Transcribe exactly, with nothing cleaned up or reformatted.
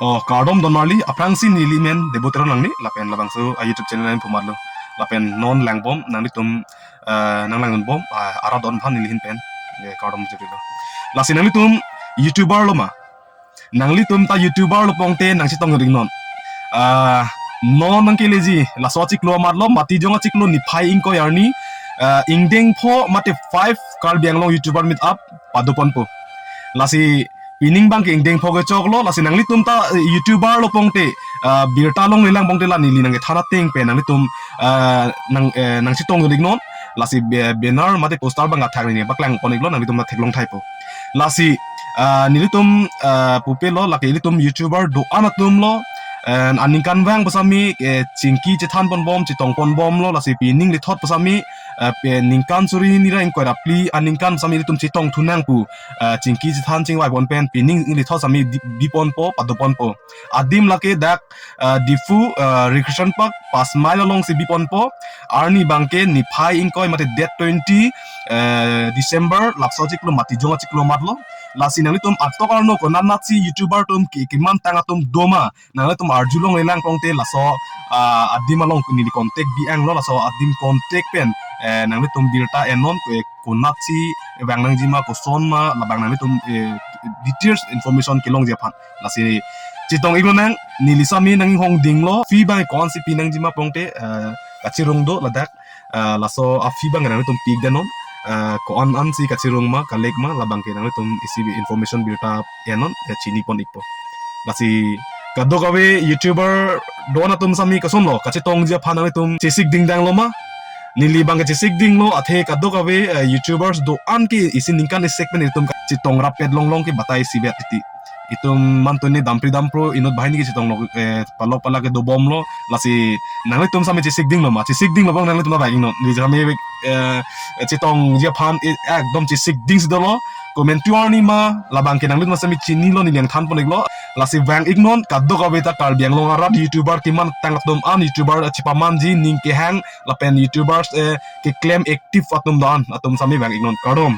Oh, kardom don marli, aphrangsi neli men Debo Teron nangli, lapen labangso a YouTube channel nangphumatlo. Lapen non langbom, nanglitum, eh, nang langdunbom, ah, arat don aphan neli ahin pen, eh, kardom jirilo. Lasi nanglitum YouTuber lo ma? Nanglitum ta YouTuber lo pongte nangchetong ring non. Ah, non nangkeleji, laso achiklo amat lo, Matijong achiklo niphai ingkoi arni, ah, ingdeng pho mate five Karbi Anglong YouTuber meet up padoponpo. Lasi pining abangke ingdeng pho kechoklo, lasi nanglitum ta, eh, YouTuber lo pongte, ah, birta longlelang pongte la neli nangkethan ateng pen nanglitum, ah, nang, eh, nangchetong ring non, lasi be-, banner mate poster abang athak neli paklang pon iklo, nanglitum ta theklong thaipo. Lasi, ah, nelitum, ah, pupe lo, lake ilitum YouTuber do-an atum lo, eh, aningkanvang pusitame, eh, chingki chethan ponbom, chetong ponbomlo, lasi pining lethot pusitame, eh, pe ningkan suri hini ra ingkoi ra phli aningkan pusitame ilitum chetong thunang pu, eh, chingki chethan chingvai pon pen pining lethot sitame di-, biponpo, padoponpo. Adim lake dak, eh, Diphu, eh, Recreation Park, Panch Mile alongsi biponpo. Arni abangke niphai ingkoi mate date twenty, eh, December, laso achiklo Matijong achiklo amat lo. Lasi nanglitum atok arno konatnatsi YouTuber atum ke-, kemantang atum do ma, nanglitum arjulonglelang pongte laso, ah, adim along neli contact bi-ang lo, laso adim contact pen, eh, nanglitum birta ennon, eh, konatsi vang nangji ma, koson ma, labang nanglitum, eh, details information kelongji aphan. Lasi chetong iklo nang, neli sitame nanghongdinglo, fee abang ko-ansi pi nangji ma pongte, eh, kachirung do ladak, eh, laso a-fee abang nanglitum pi-ik dun non, eh, ko-an ansi kachirung ma, kalek ma, labangke nanglitum isi information birta ennon, eh, chini pon ikpo. Lasi kadokave YouTuber do-an atum sitame kosonlo, kachetongji aphan nanglitum chesik dingdang lo ma? Neli abangke chesik dinglo, athe kadokave, eh, YouTubers do-an ke isi ningkan isek pen itum chetong rapet longlong ke batai isi bet titi. Itum mantune dampri dampro inut banghini ke chetonglo, eh, palok palak ke dobomlo, lasi nanglitum sitame chesik dinglo ma? Chesik dinglo bang nanglitum abang ingnon. Neli sitame, eh, chetongji aphan, eh, ekdom chesik dingsi dolo. Komantu arni ma, labangke nanglitum sitame chinilo, neli nangthan pon iklo. Lasi vang iknon, kadokave ta Karbi Anglong arat YouTuber kemantang atum an YouTuber chepamanji, ning kehang, lapen YouTubers, eh, keklem active atum do-an atum sitame vang iknon, kardom.